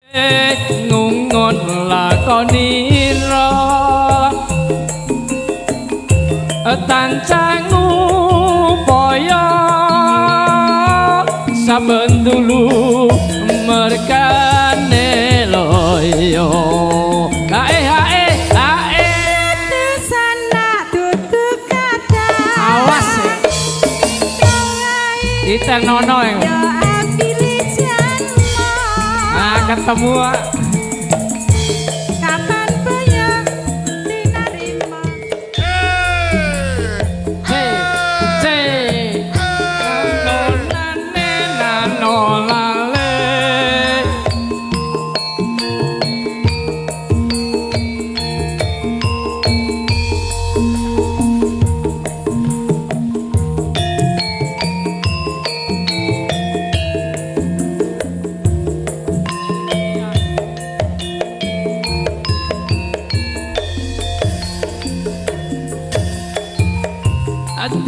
Ngungun lakonira tancang upaya saben dulu merkane loyo. Hae hae hae Sana dudu kata. Awas ditenono Ya apile janma. Ah ketemu ah. Kapan boyo tinarima. C C nane nano lale.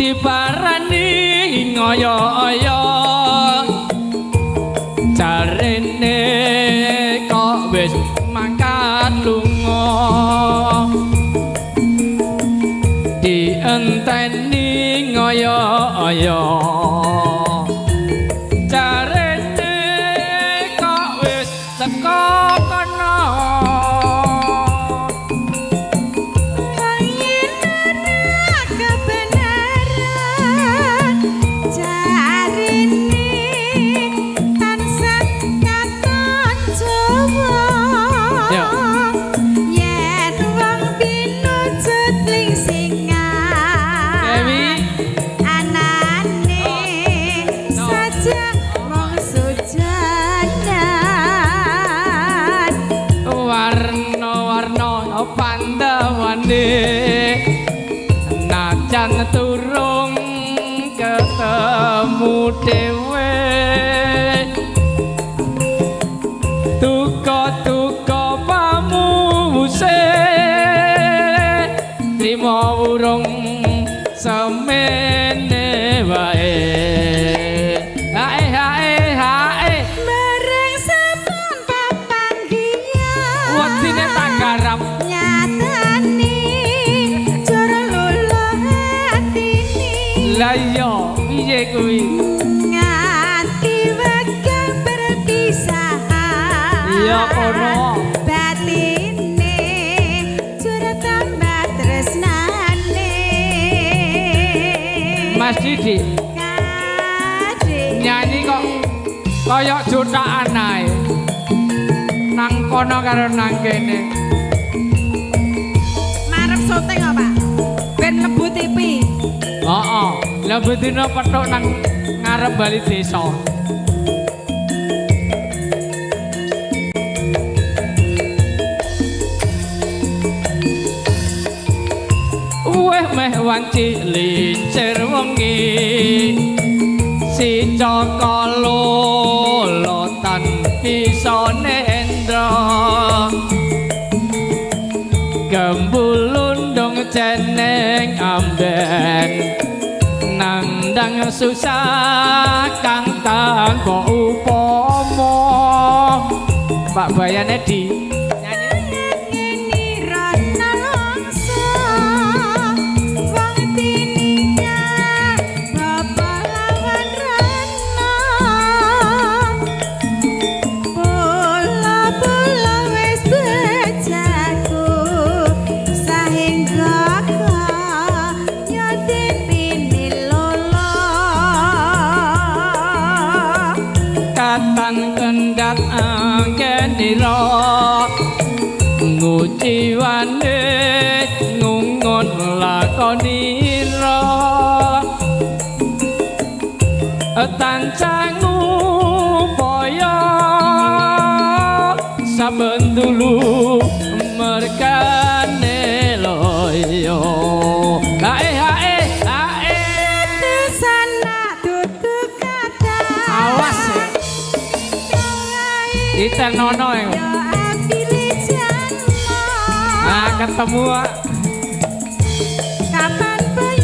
Diparani ngoyo-oyo jarene kok wis mangkat lunga dienteni ngoyo-oyo jarene kok wis teko kono. Kebenaran jarine tansah katon jawa. Yen wong pinujut lingsingan Dewi anane saja mung sujanan. Warna-warna pandawane najan turung ketemu dhewe duka-duka pamuse trimo wurung semene wae. Hae hae hae Bareng sampun papanggihan wedine tak garap nyatane cara luluh atine. Lah iya piye kuwi nganti wekdal perpisahan. Iya kono batine cara tambah tresnane. Mas Didi nyanyi kok kaya jutaan ae nang kono karo nang kene. Marep syuting kok, Pak. Ben mlebu TV. Heeh. Lah bedina petuk nang ngarep bali desa. Weh meh wanci lincir wengi si caka lolotan bisa nendra gembulundung ceneng amben nandang susah kang tanpa upama. Pak Bayane di Ngene rana longso wong tininggal bapa lawan rana bola-bola wis bejaku sahingga kaya pinilolo katan kendhat anggenira nguciwane ngungun lakonira tancang upaya saben dulu merkane loyo. Hae hae hae sana dudu kata. Awas ditenono Ya apile janma. Ah ketemu ah. Kapan boyo